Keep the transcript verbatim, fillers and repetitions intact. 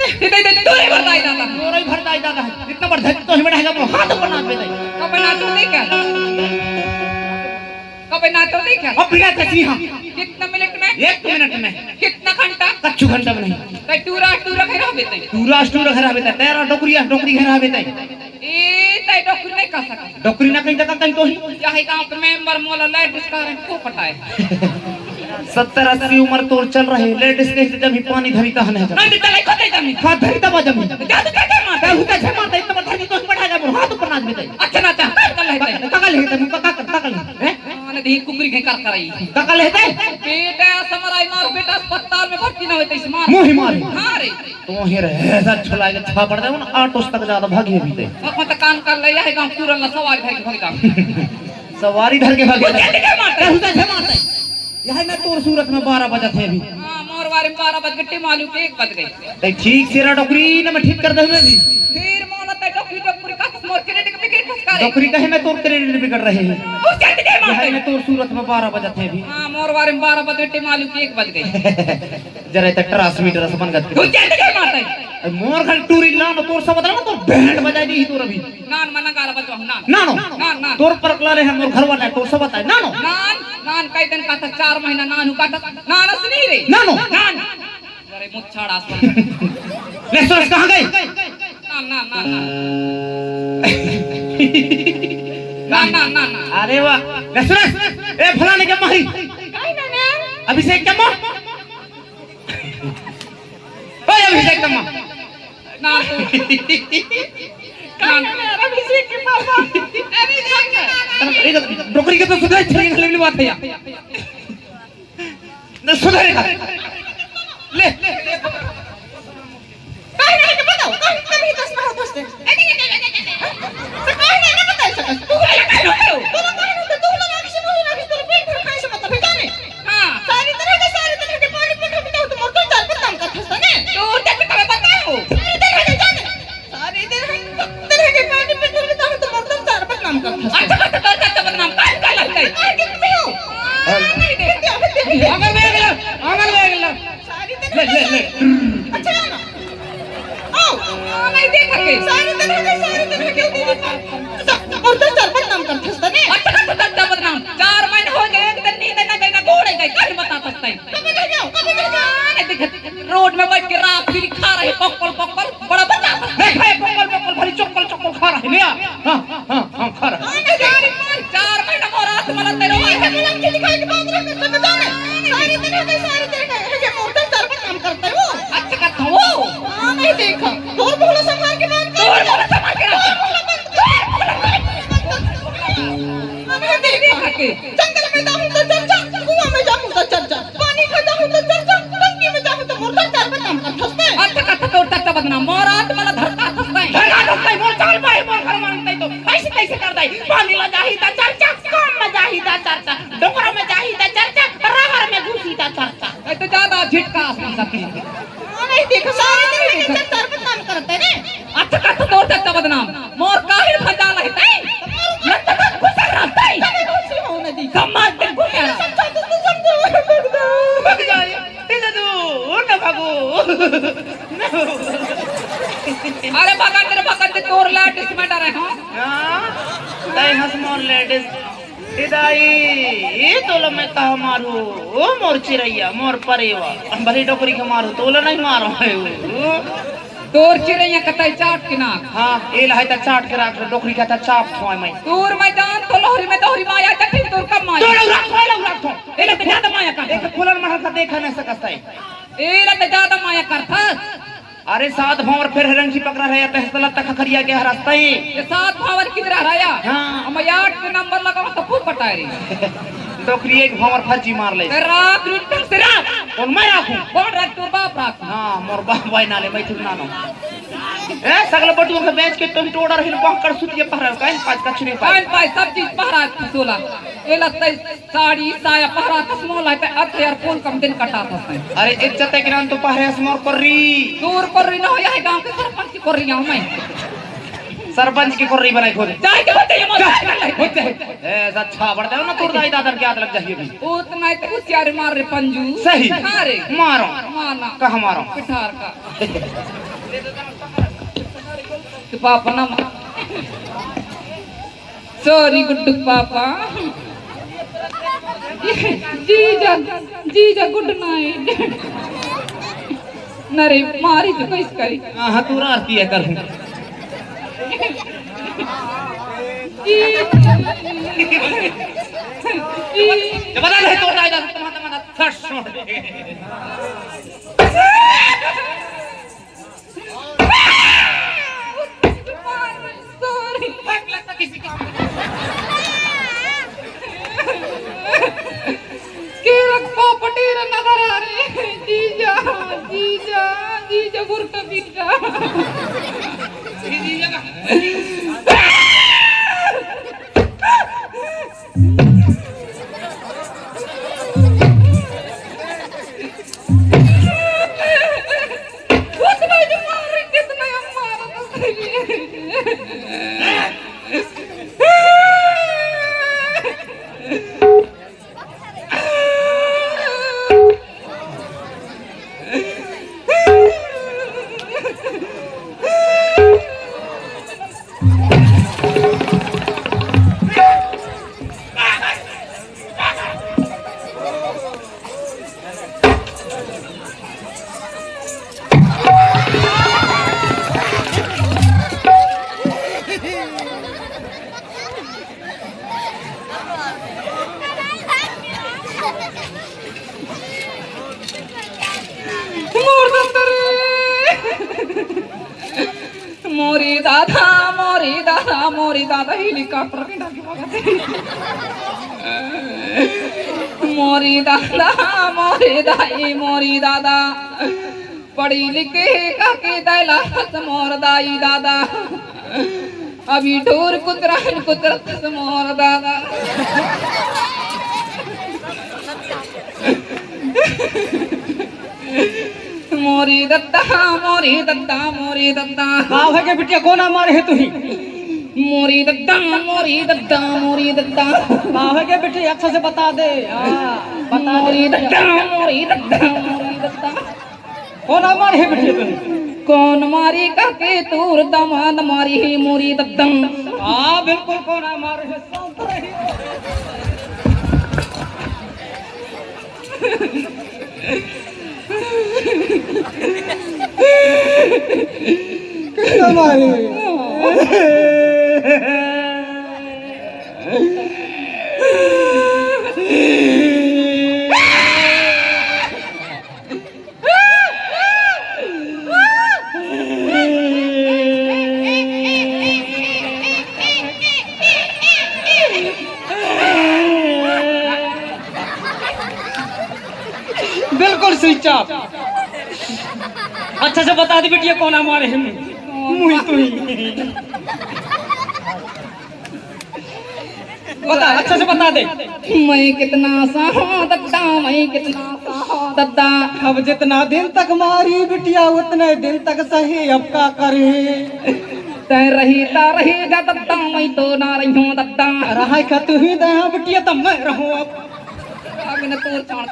ये दे, दे, तोरे भर दाई दादा। तोरे भर दाई दादा है। इतना बड़ धरती तो हिमड़ा है, वो हाथ ऊपर नाच बेटे। कब ना तो देख। कब ना तो देख। अब बिना तसी हाँ। कितना मिनट में? एक मिनट में। कितना घंटा? कच्चू घंटा में नहीं। तै टूरा, टूरा घर रहबे तै। टूरा, टूरा घर रहबे तै। तेरा डोकरिया, डोकरी घर रहबे तै। ए, तै डोकरी नहीं कह सकत। डोकरी ना कहीं तक कहीं तो ही। चाहे गांव के मेंबर मोला लेडीज कह रहे, को पटाए। सत्तर अस्सी उम्र तोर चल रहे, लेडीज कहीं से जब ही पानी धरी तहन है जब। नहीं, नहीं, नहीं, खुद ही जब नहीं। हाथ धरी तब जब नहीं। जा तो क्या, क्या मारता है? हुता छे मारता, इतना बड़ा धरी तो ही पटाएगा, मोर हाथ ऊपर नाच बेटे। अच्छा ना, अच्छा, कर, कर लेते हैं। का, का लेते हैं? का, का, का, का लेते हैं? हैं? हाँ, नहीं, कुकरी के कर कराई। का, का लेते हैं? बेटा, समराई मार, बेटा, अस्पताल में भर्ती ना होते, इस मार। मुंह ही मार। हाँ रे। तो हेर, ऐसा छुला के थापड़ दे, उन ऑटोस तक ज्यादा भागी अभी ते। अब मत कान कर ले, यह गांव पूरा ला सवारी धर के भाग जा। सवारी धर के भागे। वो जल्दी क्या मारता है? हुता छे मारता है। यह मैं तोर सूरत में बारह बजत है अभी। हाँ, मोर बारे में बारह बज गए, टिम आलू के एक बज गए। ते ठीक से रह डोकरी, ना मैं ठीक कर दे मैं भी। फिर मोला ते डोकरी, डोकरी का मोर क्रेडिट पे के खसका रे। डोकरी कहे मैं तोर क्रेडिट पे कर रहे हैं। वो जल्दी क्या मारता यह है? मैं तोर सूरत में बारह बजत है अभी। हाँ, मोर बारे में बारह बज गए, टिम आलू के एक बज गए। जरा इतना ट्रांसमीटर से बन गत। तू क्या क्या मारता है? मोर घर टूरी लान तोर सब बता ना, तोर बैंड बजाई दी तोर अभी। नान मना गारा बजवा हूँ, नान। नानो। नान, नान। तोर पर कला रहे मोर घर वाला है, तोर सब बता है। नानो। नान, नान कई दिन का था, चार महीना नानू का था। नान असली रे। नानो। नान। अरे मुच्छाड़ा आसमान। ले सुरेश कहाँ गई? नान, नान, नान, नान। नान, नान, नान, नान। अरे वाह। ले सुरेश, ए फलाने के मारी। काई ना, ना। अभिषेक के माँ। ओए अभिषेक के माँ। ना तो। काई ना, ना, अभिषेक के पापा। अभिषेक के। ये तो डोकरी के तो सुधार, छेड़ी के लेवल बात है यार। न सुधरेगा। ले। काहे नहीं के बताओ, काहे कभी दस ना हो, दस दे। तो काहे नहीं, नहीं बताई सकस? तू बोला काहे नहीं हो? तोला काहे नहीं, तू बोला ना किसी बोला ना किसी, तोला पेट भर खाए से मतलब है, जाने? हाँ। सारी तरह के, सारी तरह के पानी पी के बताओ, तो मोर तो चार पत्ता का खस्ता ने। तो उठे पे कभी बताओ। सारी तरह के जाने। सारी तरह के, तरह के पानी पी के बताओ, तो मोर तो चार पत्ता का खस्ता। अच्छा, तो चार पत्ता नाम काहे का लगता है? काहे के हो? हाँ, नहीं दे। आंगन में गेला, आंगन में गेला। सारी तरह ले, ले, ले। अच्छा ना। आओ। हाँ, नहीं देख के। सारी तरह के, सारी तरह के दीदी। सब, और तो चार बदनाम कर खस्ता ने। अच्छा, अच्छा, अच्छा, बदनाम। चार महीने हो गए, एक दिन नींद ना गई, ना गोड़े गई, काहे बता सकता है? कब ले जाओ, कब ले जाओ? हाँ, नहीं देख, रोड में बैठ के रात फिर खा रहे, पक्कल, पक्कल, बड़ा बता सकता है। नहीं खाए, पक्कल, पक्कल, भरी चक्कल, चक्कल खा रहे, ले आ। हाँ, हाँ, हाँ, खा रहे। हाँ, नहीं, चार, चार महीने मोर हाथ में लगे रहो। ये सब लड़की दिखाई के बात रख, सब जाने। सारी तरह के, सारी तरह के, ये मोर तो चार बदनाम करता है वो। अच्छा करता वो। हाँ, नहीं देखा। तोर बोलो संभाल के बात कर। तोर बोलो संभाल के बात कर। तोर बोलो बंद कर। तोर बोलो बंद कर। हाँ, नहीं देखा। देख के। जंगल में जाऊँ तो चर्चा, कुआं में जाऊँ तो चर्चा, पानी में जाऊँ तो चर्चा, टंकी में जाऊँ तो मोर तो चार बदनाम कर थसते। अच्छा करता तोर चार बदनाम, मोर हाथ में धरता थसते। धरता थसते, मोर चाल पाए, मोर घर मांगते तो ऐसे तैसे कर दे। पानी ला जाही ता चर्चा, काम में जाही ता चर्चा, डोकरा में जाही ता चर्चा, रहर में घुसी ता चर्चा। ये तो ज्यादा झिटका आसमान का थी। हाँ, नहीं देखो, सारे दिन के चक्कर बदनाम करते ने। अच्छा, कत्थ तोर चक्कर बदनाम। मोर काहे भंडाल है तई? लत्ता का घुसा रहा तई। कभी घुसी हो नदी। कमाल के घुसा रहा। समझा तो तू समझो। भग जाए। इधर दो, ना भागो। अरे भगत रे भगत, तोर लाट इसमें डरे हो। हाँ, तई हंस मोर लेडीज। ए दाई, ए तोला मैं कहा मारू, ओ मोर चिरैया, मोर परेवा, हम भले डोकरी के मारू, तोला नहीं मारो है वो। तोर चिरैया कतई चाट के ना। हाँ, ए लहाई ता चाट के राख, डोकरी का ता चाप थोय मैं। तोर मैं जान तो लोहरी में तोहरी माया जटिन तोर कम माया। तोला राख, तोला राख, तोला। ए ले तो ज्यादा माया कर। एक फुलन महल का देखा नहीं सकता है। ए ले तो ज्यादा माया कर था। अरे सात भांवर फेर हरंगी पकड़ा रहा, तहसला तक खखरिया के हर रास्ता ही। ये सात भांवर किधर आ रहा है? हाँ। हम यार के नंबर लगाओ तो खूब पटाए रही। डोकरी एक भांवर फर्जी मार ले। तेरा ग्रुटन से राख। कौन मैं राखूं? कौन राख? तोर बाप राख। हाँ, मोर बाप भाई नाले, मैं चुप ना लो। ए, सगल बटुआ के बेच के तुम टोड़ा रही, बांह कर सुतिए पहरा, काइन पाँच कछुरी पाए। काइन पाए, सब चीज पहरा है, सोला। ए लगता है साड़ी, साया पहरा, चश्मो लाते, अत यार कौन कम दिन कटा था। अरे इज्जत है गिरान तो पहरे असमोर कर रही। दूर कर रही ना हो, यही गांव के सरपंच की कर रही हूँ मैं। सरपंच के कोर्री बनाई खोदे। जाए के होते ये मत कर ले। होते हैं। ए, अच्छा, बढ़ जाओ ना, तोर दाई दादर के हाथ लग जाही अभी। उतना ही तो कुछ यार मार रे पंजू। सही। हाँ रे। मारो। माना। कहाँ मारो? पिठार का। तो पापा ना मार। Sorry, Guddu papa. जीजा, जीजा, good night। नरे, मारी तो कैसे करी? हाँ, हाँ, तू आरती है कर। जीजा। जब बता दे, तोड़ दाई, तमाम, तमाम, फट छोड़ दे। Sorry। केरक पापटी रे नजर आ रे। जीजा, जीजा, जीजा गुरका पीजा। मोर दत्ता रे। मोरी दादा, मोरी दादा, मोरी दादा, helicopter के डाके भागत हे। मोरी दादा, मोरी दाई, मोरी दादा। पढ़ी लिखी हे काकी दैलास मोर दाई दादा। अभी ढोर कुतरन कुतरत मोर दादा। मोरी दत्ता, मोरी दत्ता, मोरी दत्ता। का होगे बिटिया, कोन मारे हे तुही? मोरी दत्ता, मोरी दत्ता, मोरी दत्ता। का होगे बिटिया, अच्छा से बता दे। हाँ, बता दे मोरी बिटिया। दत्ता, मोरी दत्ता, मोरी दत्ता। कोन मारे हे बिटिया तुही? कोन मारी काकी तोर दमांद मारी हे मोरी दत्ता। हाँ, बिल्कुल कोन मारे हे, शांत रही। हमारे। बिल्कुल switch off। अच्छा से बता दे बिटिया, कोन मारे हे? मुही तुही। बता, अच्छा से बता दे। मैं कितना साहूँ दद्दा, मैं कितना साहूँ दद्दा। अब जितना दिन तक मारी बिटिया, उतने दिन तक सही, अब का करे? तैं रही ता रही जा दद्दा, मैं तो ना रही हूँ दद्दा। रहा का तुही दया बिटिया, तब मैं रहूँ अब। अब न तोर चाण